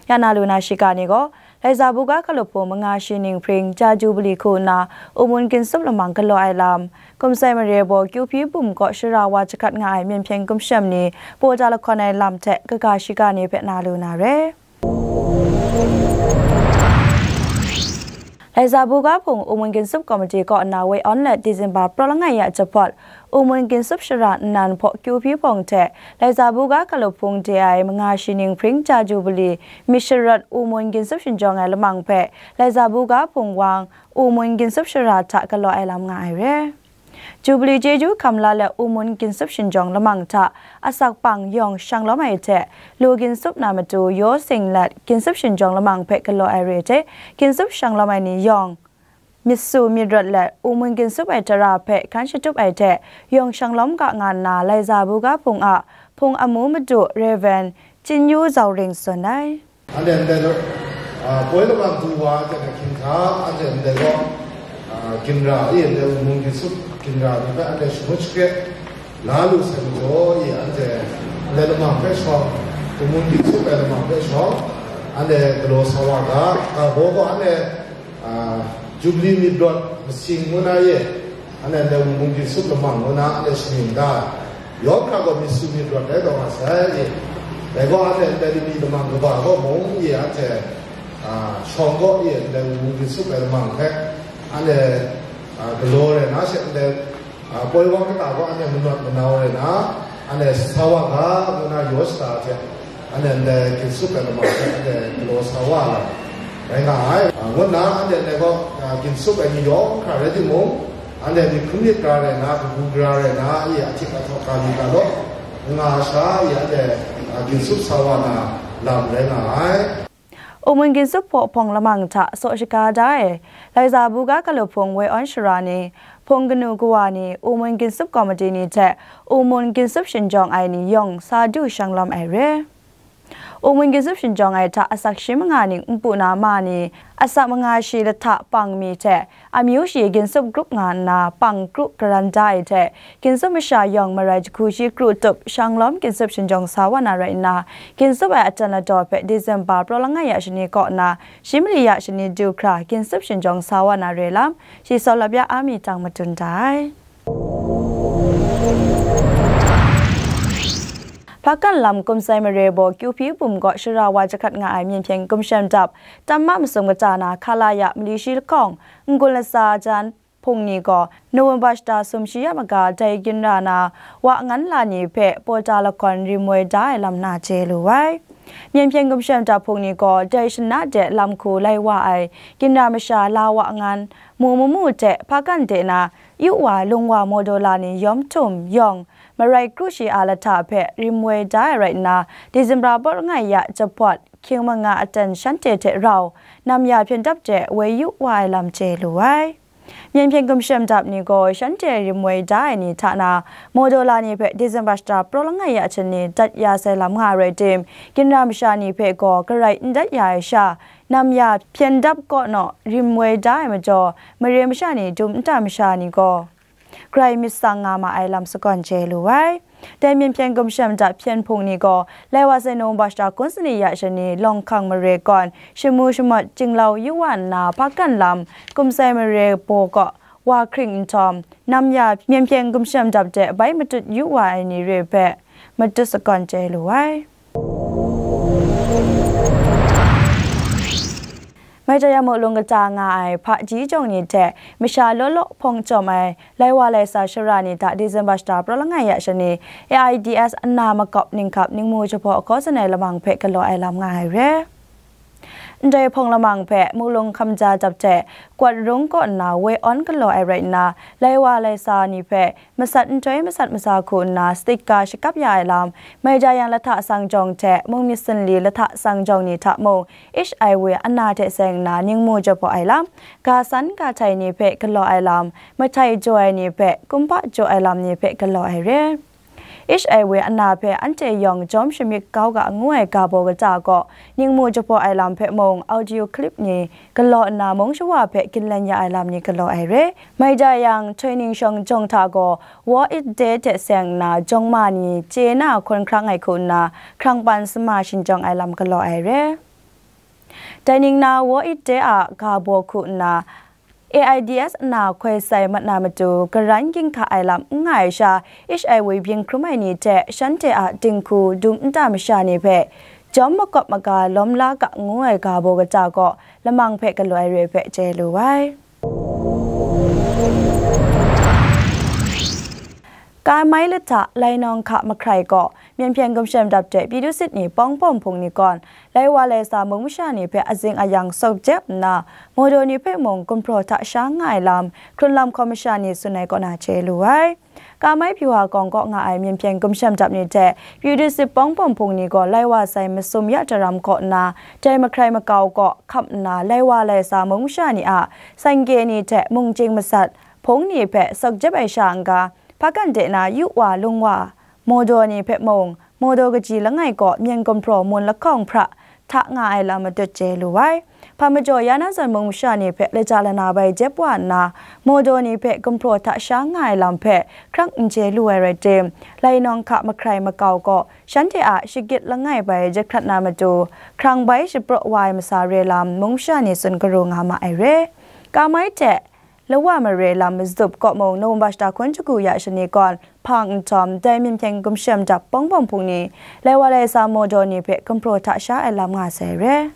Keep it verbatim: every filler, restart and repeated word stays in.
Ya na lu na shiga ni gaw, Laiza buga kalup hpung manga shi ning hpring ja Jubili hku nna, Umun Ginsup lamang galaw ai lam, Kumsai mare baw Kyu Hpyi bum kaw shara wa jahkat nga ai myen hpyen gumshem ni, paw da lahkawn ai lam hte kaga shiga ni hpe na lu na re. Laiza buga hpung Umun Ginsup Komiti kaw nna woi awn let Disemba praw langai ya jahpawt, Umun Ginsup shara nnan hpaw Kyu Hpyi hpawng hte Laiza buga kalup hpung de ai manga shi ning hpring ja Jubili myit sharawt Umun Ginsup shinjawng ai lamang hpe Laiza buga hpung wang Umun Ginsup shara hta galaw ai lam nga ai re. Jubili chyeju hkam la let Umun Ginsup shinjawng lamang hta asak pang yawng shang lawm ai hte, lu ginsup na matu yaw sing let ginsup shinjawng lamang hpe galaw ai re hte, ginsup shang lawm ai ni yawng myit su myit rawt let Umun Ginsup ai tara hpe hkan shatup ai hte, yawng shang lawm ga nga nna Laiza buga hpung a hpung amu madu Rev. Chyin Yu Zau Ring tsun ai. Anhte ndai gaw, a, poi lawan du wa anhte hpe hkyin hkra, anhte ndai gaw, a, ginra e ndai Umun Ginsup ginra ni hpe anhte shangut shakre la lu sai majaw e, anhte ndai lamang hpe shawng, Umun Ginsup ai lamang hpe shawng, anhte galaw sa wa ga, ga baw gaw anhte, a, Jubili myit rawt masing ngu na e, anhte ndai Umun Ginsup lamang ngu na anhte shaning da ai. Yawng hkra gaw myit su myit rawt rai taw nga sai, e. Dai gaw anhte ndai lami lamang kaba gaw mung, e, anhte, a, shawng gaw, e, ndai Umun Ginsup ai lamang hpe, anhte, a, galaw rai na she, ndai, a, poi wang kata gaw anhte manawt manau rai na, anhte sa wa ga, ngu na yaw shada hte, anhte ndai ginsup ai lamang hpe anhte galaw sa wa ai lam rai nga ai. A, ngu nna anhte ndai gaw, a, ginsup ai ni yawng hkra rai timung, anhte myit hkrum myit gara rai nna, kabu gara rai nna, i a htik a htawk ga myit ga law, nga sha i anhte, a, ginsup sa wa na lam rai nga ai. Umun Ginsup hpaw hpawng lamang hta saw shaga da ai, Laiza buga kalup hpung woi awn shara ni, hpung kanu kawa ni, Umun Ginsup Komiti ni hte Umun Ginsup shinjawng ai ni yawng sa du shang lawm ai re. Umun Ginsup shinjawng ai hta asak shi manga ning npu na ma ni, asak manga shi lahta pang mi hte, amyu shi ginsup grup nga nna pang kru karan da ai hte, ginsup masha yawng marai jahku shi kru tup shang lawm ginsup shinjawng sa wa na rai nna, ginsup ai aten ladaw hpe Disemba praw langai ya shani kaw nna, shi mali ya shani du hkra ginsup shinjawng sa wa na re lam, shi Sawlap Ya Ami Tang madun da ai. Hpakan lam Kumsai mare baw Kyu Hpyi bum kaw shara wa jahkat nga ai myen hpyen gumshem dap, tam ma masum kata na hka la ya mali shi lahkawng, n-gun latsa jan hpung ni gaw November shata sum shi ya maga dai ginra na wa ngan la ni hpe paw da lahkawn rim woi da ai lam na chye lu ai. Myen hpyen gumshem dap hpung ni gaw dai shana de lam hku lai wa ai ginra masha la wa ngan, mu mamu hte hpakan de na, yu wa lung wa maw daw la ni yawm htum yawng, marai kru shi a lahta hpe rim woi da ai rai nna, Disemba praw langai ya jahpawt, hkying manga aten shanhte hte rau, nam ya hpyen dap de woi yu wa ai lam chye lu ai. Myen hpyen gumshem dap ni gaw shanhte rim woi da ai ni hta na, maw daw la ni hpe Disemba shata praw langai ya hte ni dat ya sai lam nga ai rai tim, ginra masha ni hpe gaw garai n dat ya ai sha, nam ya hpyen dap kaw naw rim woi da ai majaw, mare masha ni dum nta masha ni gaw grai myit tsang nga ma ai lam sagawn chye lu ai. Dai myen hpyen gumshem dap hpyen hpung ni gaw, lai wa sai November shata kun sani ya shani, lawng hkang mare gawn, shamu shamawt chyinglau yu wa nna, hpakan lam, Kumsai mare baw kaw, wa hkring nhtawm, nam ya myen hpyen gumshem dap de bai matut yu wa ai ni re hpe, matut sagawn chye lu ai. Maitaya Muklung kata nga ai hpaji jawng ni hte masha law law hpawng chyawm ai lai wa lai sa shara ni hta Disemba shata praw langai ya shani, A I D S ana makawp ninghkap ningmu jahpaw hkaw tsun ai lamang hpe galaw ai lam nga ai re. Ndai hpawng lamang hpe Muklung hkamja dap hte Kwat Rung kaw nna woi awn galaw ai rai nna, lai wa lai sa ni hpe masat nhtoi masat masa hku nna sticker shakap ya ai lam, maida yang lahta sang jawng hte mung myit sanli lahta sang jawng ni hta mung, H I V ana hte seng nna ningmu jahpaw ai lam, ga san ga htai ni hpe galaw ai lam, mahtai jaw ai ni hpe kumhpa jaw ai lam ni hpe galaw ai re. H I V ana hpe anhte yawng jawm shamyit kau ga ngu ai ga baw kata gaw, ningmu jahpaw ai lam hpe mung audio clip ni galaw nna mung shawa hpe ginlen ya ai lam ni galaw ai re. Maida yang, Htoi Ning Shawng jawng hta gaw, War It Day hte seng nna jawng ma ni chye na hkawn hkrang ai hku nna, hkrang pan sama shinjawng ai lam galaw ai re. Dai ning na Wo It De a ga baw hku nna, A I D S na hkoi sai mat na matu, karan ginhka ai lam n nga ai sha, H I V byin hkrum ai ni hte shanhte a dinghku dum nta masha ni hpe jawm makawp maga lawm la ga ngu ai ga baw kata gaw lamang hpe galaw ai re hpe chye lu ai. Kamai lahta Lainawng hka mahkrai gaw Myen hpyen gumshem dap hte Pyidu sit ni pawng pawng hpung ni gawn, lai wa lai sa mung masha ni hpe azing ayang sawk jep nna, Mawdaw ni hpe mung gumhpraw hta sha nga ai lam, hkrunlam hkawm masha ni tsun ai kaw na chye lu ai. Kamai Pyiwa gawng kaw nga ai Myen hpyen gumshem dap ni hte Pyidu sit pawng pawng hpung ni gaw lai wa sai masum ya daram kaw nna, dai mahkrai makau kaw hkap nna, lai wa lai sa mung masha ni a sangke ni hte mung chying masat, hpung ni hpe sawk jep ai sha n-ga, hpa kan de na yu wa lung wa, Mawdaw ni hpe mung, Mawdaw kaji langai kaw myen gumhpraw mun lahkawng hpra hta nga ai lam matut chye lu ai. Hpa majaw ya na zawn mung masha ni hpe laja lana bai jep wa nna, Mawdaw ni hpe gumhpraw hta sha nga ai lam hpe hkrang n chye lu ai rai tim, Lainawng hka mahkrai makau kaw shanhte a shagit langai bai jahkrat na matu, hkrang bai shapraw wa ai masa re lam mung masha ni tsun karu nga ma ai re. Kamai hte Lawa mare lam mazup kaw mung November shata hkun shagu ya shani gawn hpang nhtawm, dai Myen hpyen gumshem dap pawng pawng hpung ni, lai wa lai sa Mawdaw ni hpe gumhpraw hta sha ai lam nga sai re.